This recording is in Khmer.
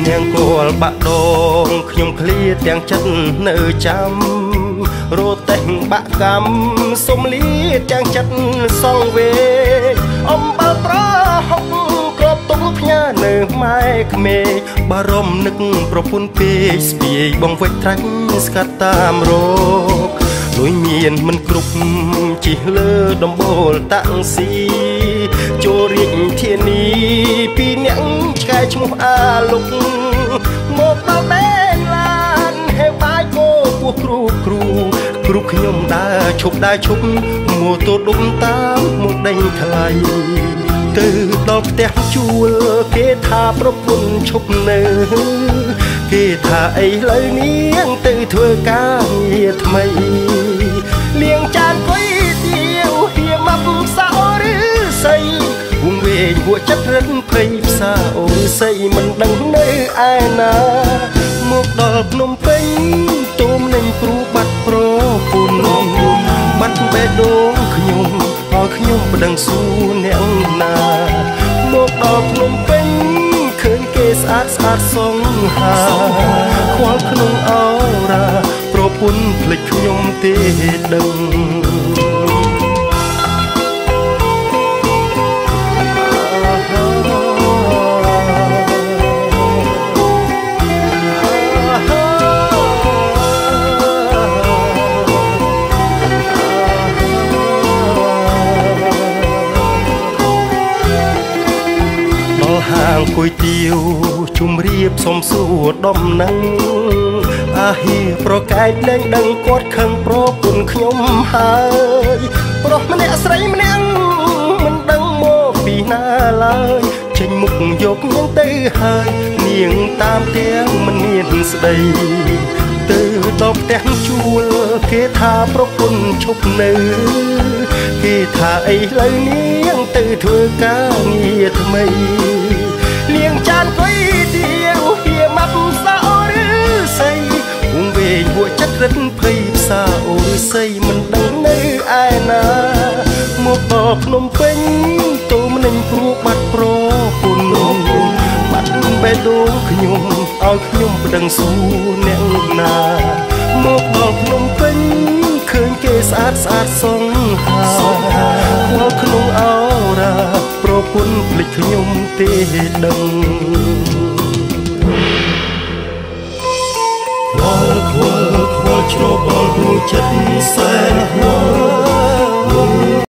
នាងគល់បាក់ដងខ្ញុំឃ្លាទាំងចិត្តនៅចាំរទេះបាក់កម្មសុំលាទាំងចិត្តសងវេអំបិលប្រហុកក្របទុកផ្ញើនៅម៉ែក្មេកបារម្ភនឹកប្រពន្ធពេកស្ពាយបងវិចត្រាច់ស្កាត់តាមរោគលុយមានមិនគ្រប់ជិះលើដំបូលតាក់ស៊ីចូលរាជធានីពីអ្នកឆ្កែឈ្មោះអាលុកមកដល់បែនឡានហេវបាយគោពោះគ្រូគ្រូគ្រូខ្ញុំដើរឈប់ដើរឈប់ម៉ូតូដុំតាមមកដេញថ្លៃទៅដល់ផ្ទះជួលគេថាប្រពន្ធឈប់នៅគេថាអីលើនាងទៅធ្វើការងារថ្មីលៀងចានគុយទៀវហៀម៉ាប់សោឬសីវងវែងហួចិត្តរិនភ័យផ្សាអូសីមិនដឹងនៅឯណាមកដល់ភ្នំពេញទូមនឹងគ្រូបាត់ប្រពន្ធបាត់បេះដូងខ្ញុំឲ្យខ្ញុំប្តឹងសួរអ្នកណាមកដល់ភ្នំពេញឃើញគេស្អាតស្អាតសងហាខ្វល់ក្នុងអរ៉ាប្រពន្ធភ្លេចខ្ញុំទេដឹងហាងគុយទាវជំរាបសុំសួរដំណឹងអាហៀប្រកែកលែងដឹងគាត់ខឹងប្រពន្ធខ្ញុំហើយប្រុសម្នាក់ស្រីម្នាក់មិនដឹងមកពីណាឡើយចេញមុខយកនាងទៅហើយនាងតាមទាំងមិនមានស្ដីទៅដល់ផ្ទះជួលគេថាប្រពន្ធឈប់នៅគេថាអីលើនាងទៅធ្វើការងារថ្មីលៀងចានគុយទៀវហៀម៉ាប់សោឬសីវងវែងហួចិត្តរិនភ័យផ្សាអូឬសីមិនដឹងនៅឯណាមកដល់ភ្នំពេញទូមនឹងគ្រូបាត់ប្រពន្ធបាត់បេះដូងខ្ញុំឲ្យខ្ញុំប្តឹងសួរអ្នកណាមកដល់ភ្នំពេញឃើញគេស្អាតស្អាតសងហាខ្វល់ក្នុងអរ៉ាប្រពន្ធភ្លេចខ្ញុំទេដឹងខ្វល់ខ្វល់ខ្វល់ច្របល់ដួងចិត្តសែនខ្វ